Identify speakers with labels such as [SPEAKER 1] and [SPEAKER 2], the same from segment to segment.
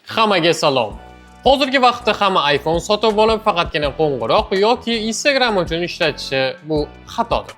[SPEAKER 1] Hammaga salom. Hozirgi vaqtda hamma iPhone sotib olib, faqatgina qo'ng'iroq yoki Instagram uchun ishlatishi, bu xatodir.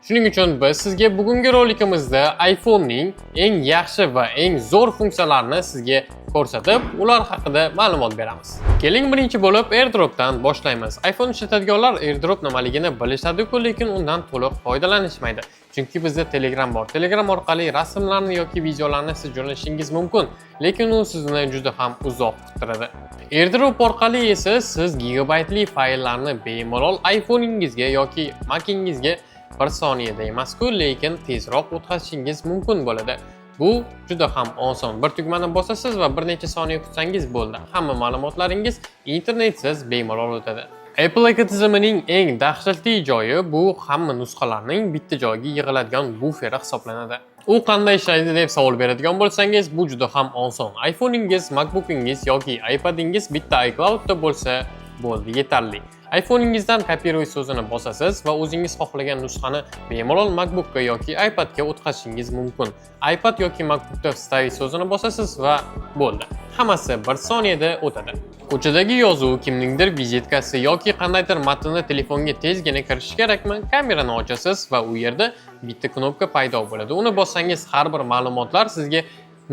[SPEAKER 1] Shuning uchun biz sizga bugungi rolikimizda iPhone'ning eng yaxshi va eng zo'r funksiyalarini sizga ko'rsatib, ular haqida ma'lumot beramiz. Keling, birinchi bo'lib AirDrop'dan boshlaymiz. iPhone ishlatadiganlar AirDrop nimaligini bilishadi-ku, lekin undan to'liq foydalanishmaydi. Chunki bizda Telegram bor. Telegram orqali rasmlarni yoki videolarni siz jo'natishingiz mumkin, lekin u sizni juda ham uzoq kuttiradi. AirDrop orqali esa siz gigabaytli fayllarni bemalol iPhone'ingizga yoki Mac'ingizga bir soniyada emas-ku, lekin tezroq o'tkazishingiz mumkin bo'ladi. Bu juda ham oson. Bir tugmani bosasiz va bir necha soniya kutsangiz bo'ldi. Hamma ma'lumotlaringiz internetsiz bemalol o'tadi. Apple ekotizimining eng dahshatli joyi, bu hamma nusxalarning bitta joyga yig'iladigan buferi hisoblanadi. U qanday ishlaydi deb savol beradigan bo'lsangiz, bu juda ham oson. iPhone'ingiz, MacBook'ingiz yoki iPad'ingiz bitta iCloud'da bo'lsa bo'ldi, yetarli. iPhone'ingizdan "копировать" so'zini bosasiz va o'zingiz xohlagan nusxani bemalol MacBook'ga yoki iPad'ga o'tkazishingiz mumkin. iPad yoki MacBook'da "вставить" so'zini bosasiz va bo'ldi. Hammasi bir soniyada o'tadi. Ko'chadagi yozuv, kimningdir vizitkasi yoki qandaydir matnni telefonga tezgina kirishi kerakmi? Kamerani ochasiz va u yerda bitta knopka paydo bo'ladi. Uni bossangiz, har bir ma'lumotlar sizga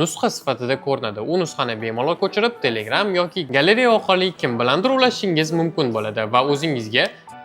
[SPEAKER 1] nusxa sifatida ko'rinadi. U nusxani bemalol ko'chirib, Telegram yoki galereya orqali kim bilandir ulashingiz mumkin bo'ladi va o'zingizga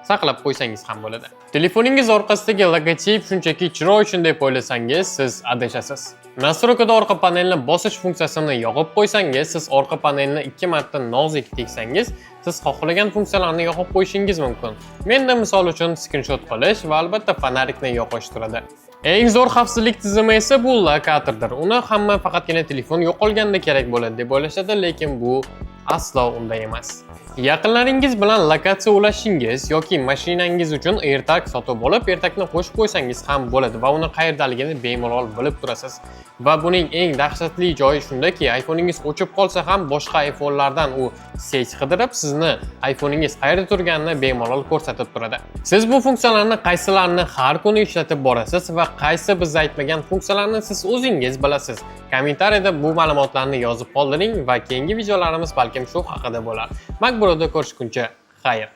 [SPEAKER 1] saqlab qo'ysangiz ham bo'ladi. Telefoningiz orqasidagi logotip shunchaki chiroy uchun deb o'ylasangiz, siz adashasiz. Настройка da orqa panelni bosish funksiyasini yoqib qo'ysangiz, siz orqa panelni ikki marta nozik tegsangiz, siz xohlagan funksiyalarni yoqib qo'yishingiz mumkin. Menda, misol uchun, skrinshot qilish va albatta фонарик ni yoqish turadi. Eng zo'r xavfsizlik tizimi esa bu lokatordir. Uni hamma faqatgina telefon yo'qolganda kerak bo'ladi deb o'ylashadi, lekin bu aslo unday emas. Yaqinlaringiz bilan lokatsiya ulashingiz yoki mashinangiz uchun AirTag sotib olib, AirTagni qo'shib qo'ysangiz ham bo'ladi va uni qayerdaligini bemalol bilib turasiz. Va buning eng dahshatli joyi shundaki, iPhone'ingiz o'chib qolsa ham, boshqa iPhone'lardan u сеть qidirib, sizni iPhone'ingiz qayerda turganini bemalol ko'rsatib turadi. Siz bu funksiyalarni qaysilarini har kuni ishlatib borasiz va qaysi biz aytmagan funksiyalarni siz o'zingiz bilasiz? Kommentariyada bu ma'lumotlarni yozib qoldiring va keyingi videolarimiz balkim shu haqida bo'lar. MacBroda ko'rishguncha xayr.